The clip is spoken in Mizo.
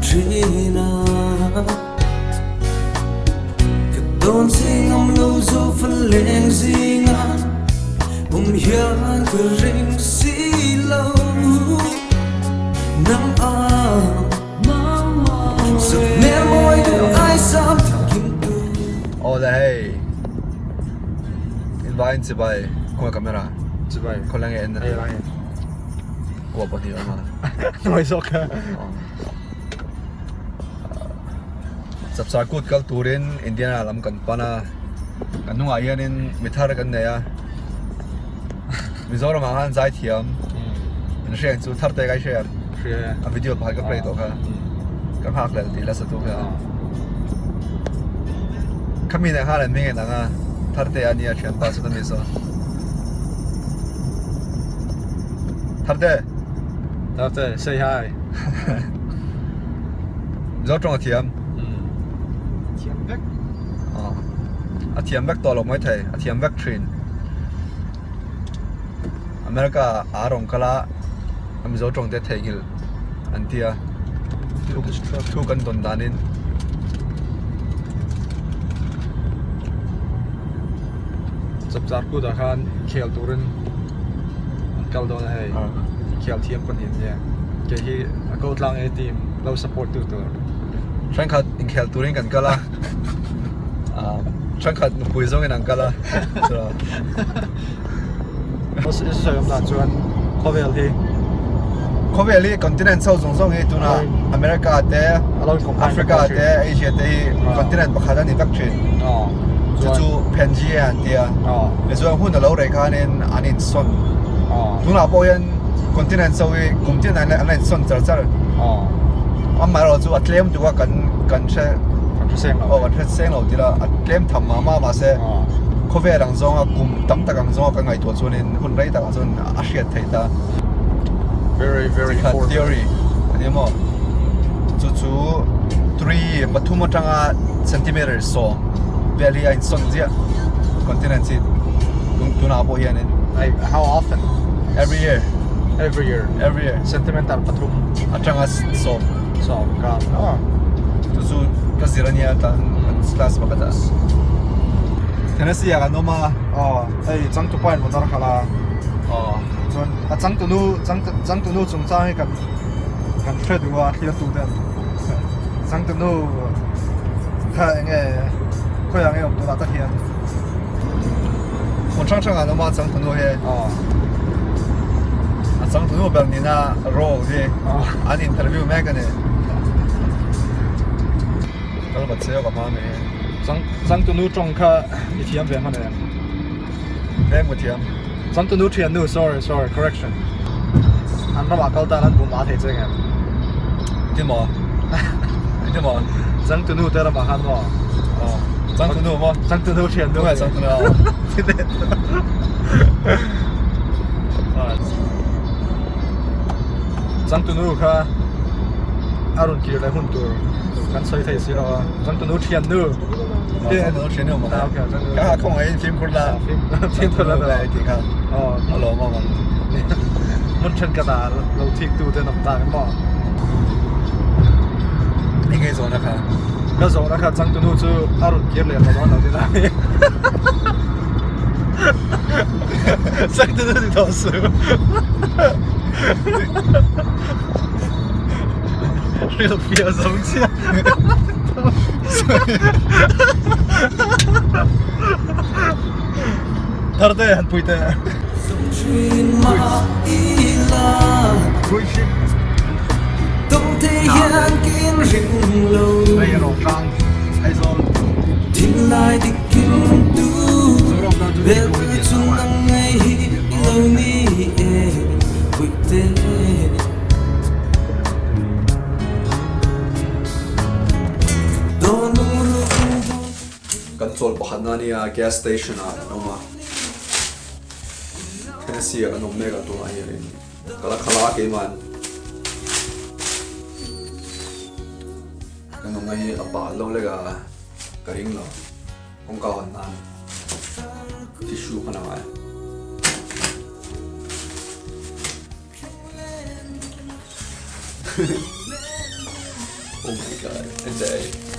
thin a Ka tawn zing awm lo zo faleng zinga awm hian ka ring si lo Nang ang Sakhmel mawi duh ai sam thinkim tu Aw le hei In vai in chibai khawnge camera Chibai khaw lenge en na Hei lai Kua pahnih awm a Hnuai zawk a Chapchar kut kal turin Indiana lam kan pan a kan hnungah hianin mi thar kan nei a Mizoram ah khan zaithiam in hria ang chu thar te ka i hria a video pakhat ka play tawh kha ka nghak hlel tih la sa tu kha khami nen khan an hming in ang a thar te a nia thianpa chu ta mi saw thar te thar te say hi Mizo tawng a thiam thiam vek a thiam vek tawh lo maithei a thiam vek thin. America a rawn kal a a Mizo tawng te theihnghilh an ti a thu kan dawn danin Chapchar kutah khan khel turin an kal dawn a hei khel thiam pahnih an nia kei hi a ko tlang e team lo support tu tur. Thenkhat inkhel turin kan kal a. Thenkhat nupui zawngin an kal a chuan. I sawi awm dan chuan khawvel hi Khawvel hi continent chho zawng zawng hi tuna America te Africa te Asia te hi continent pakhat a ni vek thin. Chu chu Pangea an tia. Tichuan hun a lo reh khanin an insawn. Tunah pawh hian continent chho hi kum tin an la insawn char char. Amaherawhchu chu a tlem tuk a kan kan hre kan hre seng lo aw kan hre seng lo tila a tlem tham mah mah mahse khawvel ang zawnga kum tam tak ang zawnga kan ngaihtuah chuanin hun rei takah chuan a hriat theih ta very very chikhat theory a ni maw chu chu three pathum atanga centimeter sawm vel hi a insawn ziah continent hi tunah pawh hianin how often every year every year every year centimeter pathum atanga sawm sawm ka ah chu chu ka zir ania tan class pakhat ah Tennessee ah kan awm a aw hei changtupa in motor khalh a aw chuan a changtunu changtunu chungchang hi kan kan hre duh a thlir tu ten changtunu kha enge khawiah nge awm tunah tak hian Hmun hrang hrangah an awm a changtunu hi a changtunu ber nihna role hi an interview mek a ni kal vat se ka hma mai hi changtunu tawng kha i thiam ve hman em veng mu thiam changtunu thiannu sorry sorry correction an ramah kal tan an bum a thei che ngem ti maw ti maw changtunu te ramah khan maw Changtunu maw? Changtunu thian nu. Changtunu a. Changtunu kha a rawn kir leh hun tur kan sawi thei si lo a. Changtunu thian nu. Changtunu thian nu maw? Ka ha khawngaih in fimkhur la. Fimkhur la tih kha. A lawm awm ang. Hmun thenkhat ah lo thik tu te an awm tak maw? Eng nge zawhna kha? Ka zawhna kha changtunu chu a rawn kir leh tawh dawn lo ti lai. Changtunu ni tawh suh. Hrilhfiah zo chiah. Tharte han pui teh. Kan chawl pakhat na nia gas station ah an awm a. Tennessee ah kan awm mek a tunah hianin ka la khalh a keiman kan awmna hi a bal lo lek a ka ring lo kawngka hawn nan tissue hman a ngai. Oh my god, a day.